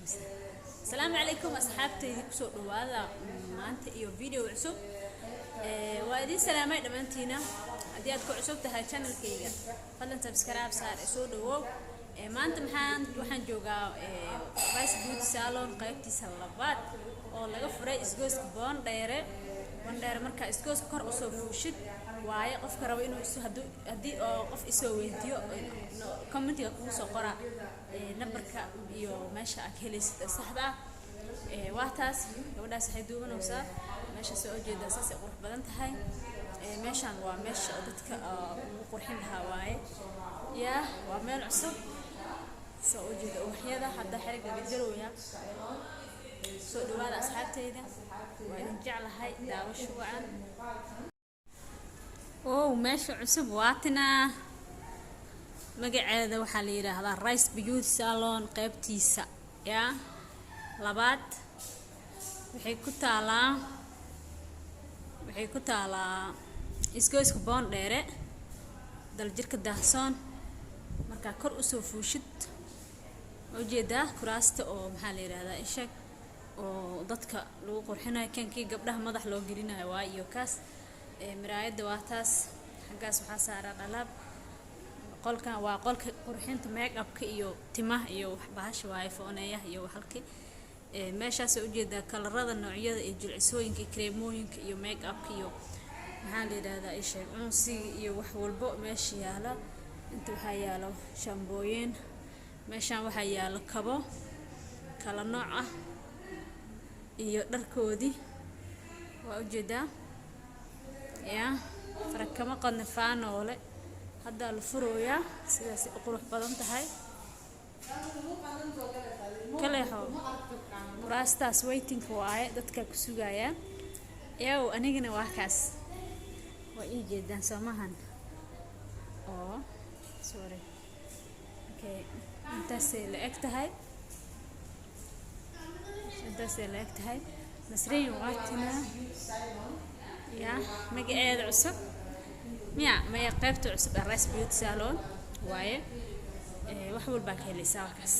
Asalaamu calaykum asxaabtayda, kusoo dhawaada maanta iyo video cusub. Waa idiin salaamay dhammaantiina. Haddii aad ku cusub tahay channelkayga, fadlan subscribe saar ee soo dhawow. Maanta waxaan joogaa Rice Beauty Salon qaybtiisa labaad oo laga furay isgoyska Boondheere. Boondheere markaa isgoyska kor usoo fuushid waaye. Qofka rabo inuu isu haddii oo qof isoo weydiiyo, commentiga kugu soo qora nambarka iyo meesha aad ka helaysid ee saxda ah. Waa taas gabadhaas waxay duubanaysaa meesha soo ujeedaa, saasay qurux badan tahay. Meeshaan waa meesha oo dadka lagu qurxin lahaa waaye. Yaa waa meel cusub, soo ujeeda ubaxyada hadda xeriga gajarooya. Soo dhawaada asxaabtayda, waa idin jeclahay, daawasho wacan. Ow, meesha cusub waatinaa. Magaceeda waxaa la yidhaahdaa Rice Beauty Salon qaybtiisa yaa labaad. Waxay ku taalaa isgoyska Boondheere, Daljirka Daahsoon. Markaa kor usoo fuushid, ujeedaa kuraasta oo maxaa la yidhahdaa ishag oo dadka lagu qurxinayo, kankii gabdhaha madax loo gelinayo waa iyo kaas. Miraayadda waa taas xaggaas. Waxaa saaran alaab. Qolkan waa qolka qurxinta make upka iyo timaha iyo bahasha waaye, fooneeyaha iyo halkii. Meeshaas ujeedaa kalarada noocyada iyo jilcisooyinka iyo kareemooyinka iyo make upka iyo maxaa la yidhahdaa isheeg unsiga iyo wax walbo meesha yaala. Inta waxaa yaalo shaambooyin. Meeshaan waxaa yaalo kabo kala nooc ah iyo dharkoodii, waa ujeedaa. Yaa farakama qadna faanoole haddaa la furooyaa. Sidaasay u qurux badan tahay. Kaleexo kuraastaas waitingka waaye, dadka ku sugayaan. Yaw, anigana waa kaas, waa ii jeedaan soomahan? Oo sorry, okay, intaasay la eg tahay, intaasay la eg tahay. Nasriin waatina ya magaceeda cusub miya maya qaybta cusub ee Rice Beauty Salon waaye. Wax walbaa ka helaysaa, waa kaas.